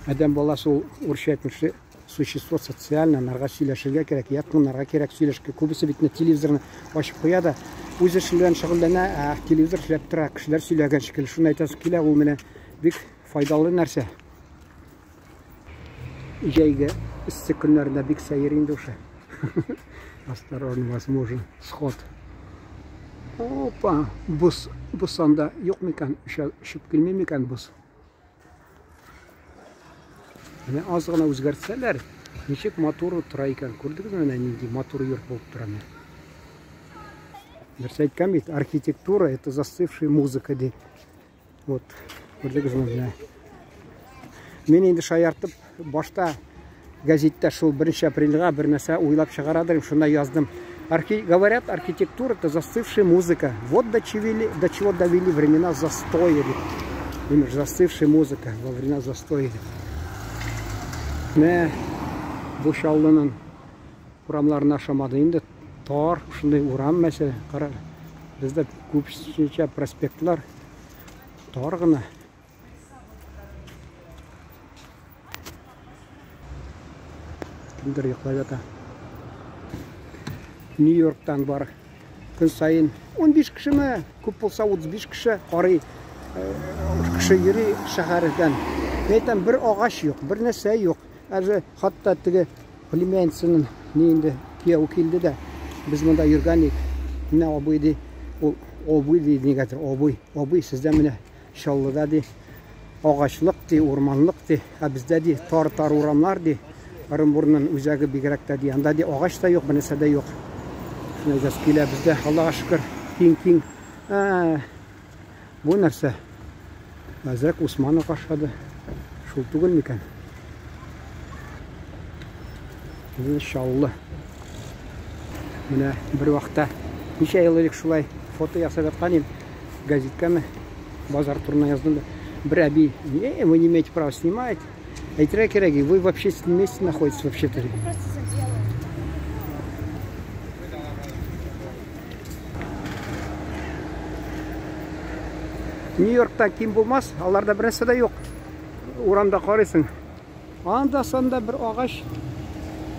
Адәм баласы ул урысча әйтмешли существо социально, анарга сөйләшергә кирәк, я тыңларга кирәк сөйләшергә. Күбесе бит телевизорны ачып куя да, үз эше белән шөгыльләнә, ә телевизор эшләп тора, кешеләр сөйләгән шикелле. Шуны әйтәсе килә, ул менә бик файдалы нәрсә. Җәйге эссе көннәрендә бик сәер инде ушы. Осторожно, возможен сход. Опа, бус, бус анда юк микән? Очып килми микән бус? Менә аз гына үзгәртсәләр, ничек матур тора икән. Күрдегезме менә нинди матур йорт булып тора менә. Берсе әйткән бит, архитектура это застывшая музыка ди. Вот, күрдегезме менә. Мин инде шаяртып башта газетта шул 1 апрельгә бер нәрсә уйлап чыгарадыр, шунда яздым. Говорят, архитектура это застывшая музыка. Вот до чего довели времена застоя. Именно застывшая музыка во времена застоя. Менә бу Чаллының урамнарына ошамады. Инде тар, шундый урам мәсәлән, кара. Бездә күпчә проспектлар тар гына. Кемдер йоклап ята. Нью-Йорктан бар. Көн саен 15 кешеме, күп булса 35 кеше карый. Кеше йөри шәһәрдән. Мин әйтәм, бер агач юк, бер нәрсә юк. Даже хатта теге племянницаның ни инде кияү килде дә, без монда йөргән идек. Менә абый ди, ул абый ди, нигәдер абый, абый сездә менә Чаллыда ди, агачлык ди, урманлык ди, ә бездә ди тар-тар урамнар ди. Ырынбурның үзәге бигрәк тә ди, анда ди агач та юк, бер нәрсә дә юк. Шуны әйтәсе килә, бездә, Аллага шөкер, киң-киң. Бу нәрсә? Әзрәк Усманов ашады. Шул түгел микән? Безнең Чаллы. Менә бер вакытта ничә ел элек шулай фото ясап яткан идем. Газеткәме? Базар турында яздым да. Бер әби, не, вы не имеете права снимать. Әйтергә кирәк, вы в общественном месте находитесь вообще-то. Просто задела. Нью-Йорктан ким булмас, аларда бер нәрсә дә юк. Урамда карыйсың. Анда санда бер агач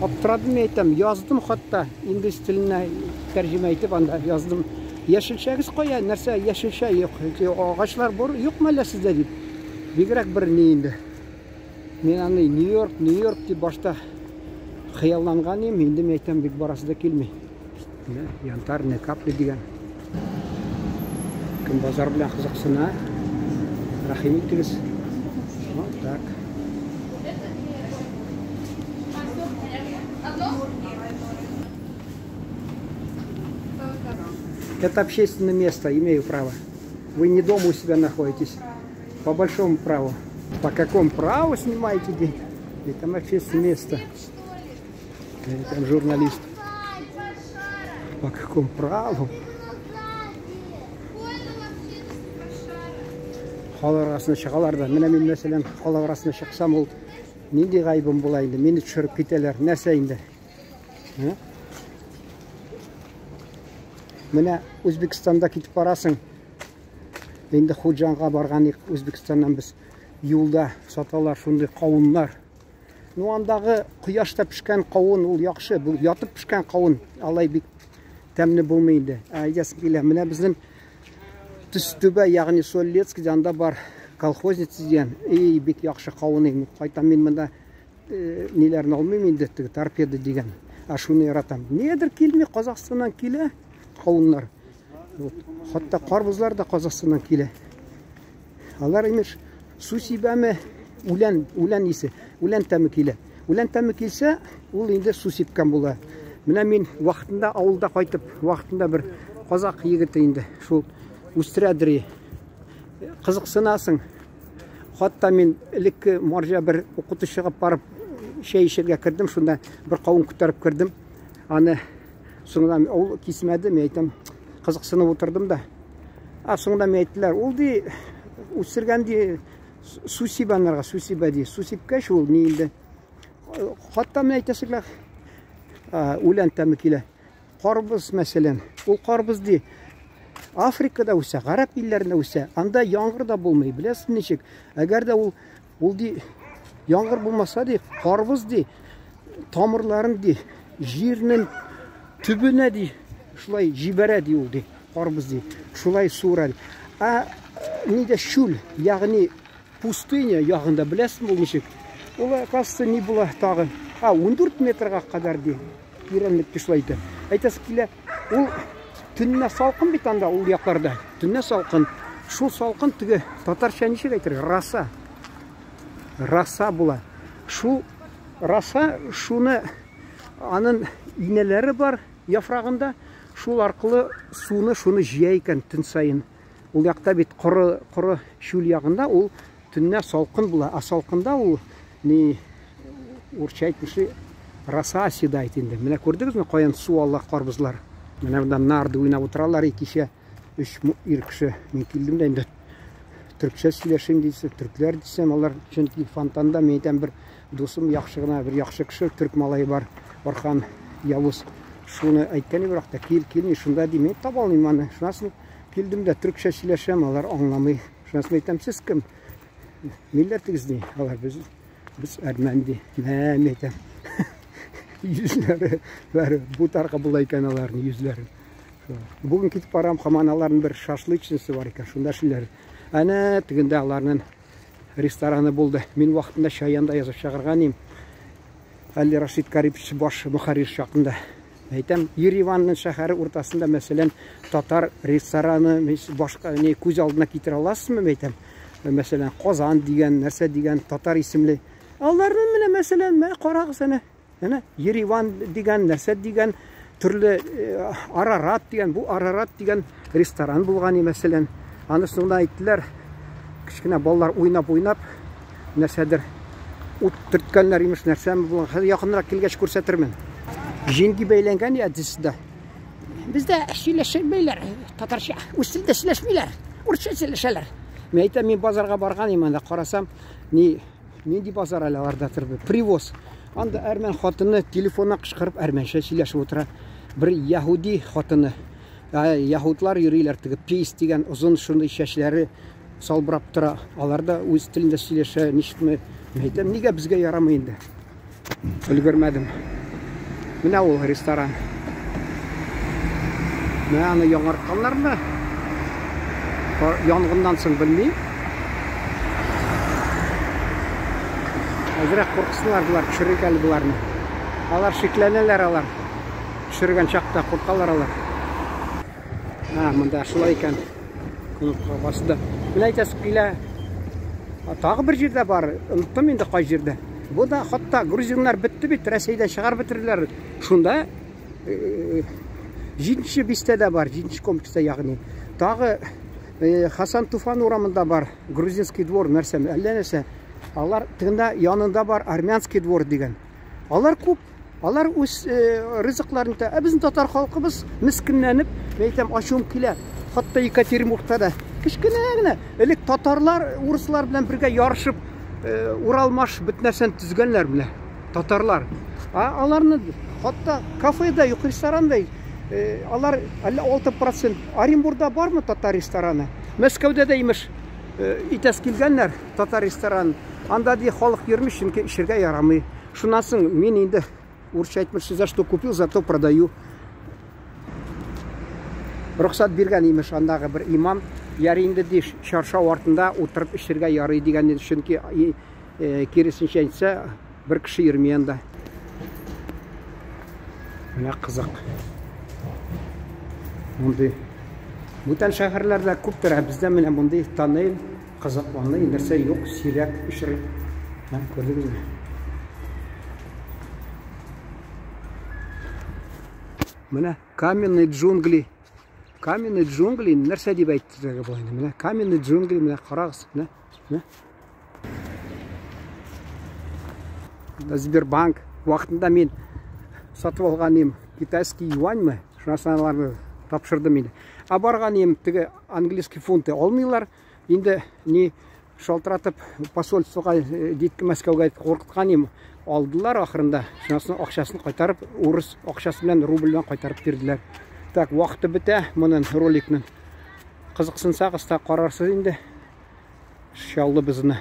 аптырадым мин әйтәм, яздым хатта инглиз теленә тәрҗемә итеп анда яздым. Яшелчәгез кая? Нәрсә яшелчә юк? Агачлар бар, юкмы әллә сездә дип. Бигрәк бер ни инде. Мин аны Нью-Йорк, Нью-Йорк дип башта хыялланган идем, инде мин әйтәм, бик барасы да килми. Менә янтарная капля дигән. Кем базар белән кызыксына, рәхим итегез. Вот так. Это общественное место, имею право. Вы не дома у себя находитесь. По большому праву. По какому праву снимаете деньги? Это там общественное место. Я там журналист. По какому праву? Халык арасына чыгалар да. Менә мин, мәсәлән, халык арасына чыксам, ул нинди гаебем була инде? Мине төшереп китәләр. Нәрсә инде? Менә Үзбекстанда китеп барасың. Инде Хуҗанга барган идек Үзбекстаннан без. Юлда саталар шундый кавыннар. Ну, андагы кояшта пешкән кавын ул яхшы, бу ятып пешкән кавын алай бик тәмле булмый инде. Ә әйтәсем килә, менә безнең Төстүбә, ягъни Соль-Илецк анда бар колхозница дигән, эй, бик яхшы кавын инде. Кайтам мин монда ниләрне алмыйм инде, теге торпеда дигән. Ә шуны яратам. Нигәдер килми, Казахстаннан килә кавыннар. Вот. Хатта карбызлар да Казахстаннан килә. Алар имеш су сибәме, үлән, үлән исе, үлән тәме килә. Үлән тәме килсә, ул инде су сипкән була. Менә мин вакытында авылда кайтып, вакытында бер казак егете инде шул үстерәдер. Кызыксынасың. Хатта мин элекке марҗа бер укытучыга барып чәй эчәргә кердем, шунда бер кавын күтәреп кердем. Аны соңыннан ул кисмәде, мин әйтәм, кызыксынып утырдым да. А соңыннан мин әйттеләр, ул ди үсергән ди су сибә анарга, су сибә ди. Су сипкәч ул ни инде. Хатта мен әйтәсе килә, үлән тәме килә. Карбыз мәсәлән, ул карбыз ди Африкада үсә, гарәп илләрендә үсә. Анда яңгыр да булмый, беләсез ничек? Әгәр дә ул ди Яңгыр булмаса ди, карбыз ди, тамырларын ди, җирнең төбенә ди, шулай җибәрә ди ул ди, карбыз ди, шулай суыра ди. Ә нидә чүл, ягъни пустыня ягында беләсезме ул ничек? Ул, оказывается, ни була тагын? А, 14 метрга кадәр ди, тирәнлек ди шулай итә. Әйтәсе килә, ул төнлә салкын бит анда ул якларда. Төнлә салкын. Шул салкын теге татарча ничек әйтергә? Раса. Раса була. Шул раса шуны анын инәләре бар яфрагында, шул аркылы суны шуны җыя икән төн саен. Ул якта бит коры, коры чүл ягында ул төнлә салкын була. Ә салкында ул ни урча әйтмешли роса оседает инде. Менә күрдегезме, каян су ала карбызлар? Менә монда нарды уйнап утыралар кичә. Өч ир кеше. Мин килдем дә инде төркчә сөйләшим дисә, төркләр дисәм, алар чөнки фонтанда мин әйтәм бер дусым яхшы гына, бер яхшы кеше, төрк малае бар, Орхан Явыз. Шуны әйткән бірақ та кил, килми, шунда ди, мин таба алмыйм аны. Шуннан соң килдем дә төркчә сөйләшәм, алар аңламый. Шуннан соң әйтәм, сез кем? Милләтегез ни? Алар без без әрмән ди. Мә, мин әйтәм. Йөзләре бәре бутарга була икән аларның йөзләрен. Бүген китеп барам, һаман аларның бер шашлычныйсы бар икән, шунда эшлиләр. Әнә тегендә аларның рестораны булды. Мин вакытында Чаянда язып чыгарган идем. Али Рашид Карипович баш мөхәррир чакында. Әйтәм, Ереванның шәһәре уртасында, мәсәлән, татар рестораны башка не күз алдына китерә аласызмы, әйтәм. Мәсәлән, Казан дигән, нәрсә дигән татар исемле. Аларның менә мәсәлән, мә карагыз әнә. Әнә Ереван дигән, нәрсә дигән, төрле Арарат дигән, бу Арарат дигән ресторан булган, мәсәлән. Аны соңда әйттеләр, кечкенә балалар уйнап-уйнап, нәрсәдер ут төрткәннәр имеш, нәрсәме булган. Хәзер якынрак килгәч күрсәтермен. Җиңги бәйләнгән Одессада. Бездә сөйләшмиләр татарча, үз телдә сөйләшмиләр, урысча сөйләшәләр. Мин әйтәм, мин базарга барган идем, анда карасам, ни нинди базар әле аларда торды? Привоз. Анда әрмән хатыны телефоннан кычкырып әрмәнчә сөйләшеп утыра. Бер яһүди хатыны. Яһүдлар йөриләр теге пейс дигән озын шундый чәчләре салбырап тора. Алар да үз телендә сөйләшә, ничекме? Мин әйтәм, нигә безгә ярамый инде? Өлгермәдем. Менә ул ресторан. Менә аны яңартканнармы? Янгыннан соң белмим. Әзрәк курксыннар болар, төшерик әле боларны. Алар шикләнәләр алар. Төшергән чакта куркалар алар. А, монда шулай икән. Кнопка басты. Менә әйтәсе килә. Тагы бер җирдә бар. Оныттым инде кай җирдә. Бу да хатта грузиннар бетте бит, Рәсәйдән чыгарып бетерделәр. Шунда җиденче бистәдә бар, җиденче комплекста ягъни. Тагы Хасан Туфан урамында бар, грузинский двор, нәрсә, әллә нәрсә. Алар тегендә янында бар армянский двор дигән. Алар күп. Алар үз ризыкларын да, ә безнең татар халкыбыз мескенләнеп, мин әйтәм, ачуым килә. Хатта Екатеринбургта да кечкенә генә элек татарлар урыслар белән бергә ярышып, Уралмаш бөтен нәрсәне төзгәннәр менә татарлар. А аларны хатта кафеда юк, ресторанда алар әллә 6%. Оренбургда бармы татар рестораны? Мәскәүдә дә имеш итәс килгәннәр татар ресторан. Анда ди халык йөрми, чөнки эчергә ярамый. Шуннан соң мин инде урысча әйтмешли, за что купил, зато продаю. Рөхсәт биргән имеш андагы бер имам, ярый инде ди, чаршау артында утырып эчергә ярый дигән иде, чөнки киресенчә әйтсә, бер кеше йөрми анда. Менә кызык. Мондый бүтән шәһәрләрдә күптер, ә бездә менә мондый тоннель кызык, андый нәрсә юк, сирәк очрый. Менә күрдегезме? Менә каменные джунгли. Каменные джунгли нәрсә дип әйтергә була инде? Менә каменные джунгли, менә карагыз, менә, менә. Сбербанк вакытында мин сатып алган идем китайский юаньмы, шуннан соң аларны тапшырдым инде. Ә барган идем теге английский фунты алмыйлар. Инде ни шалтыратып посольствога дитке Мәскәүгә куркыткан идем. Алдылар ахырында. Шуннан соң акчасын кайтарып, урыс акчасы белән рубль белән кайтарып бирделәр. Так, вакыты бетә моның роликның. Кызыксынсагыз та карарсыз инде. Чаллы безне.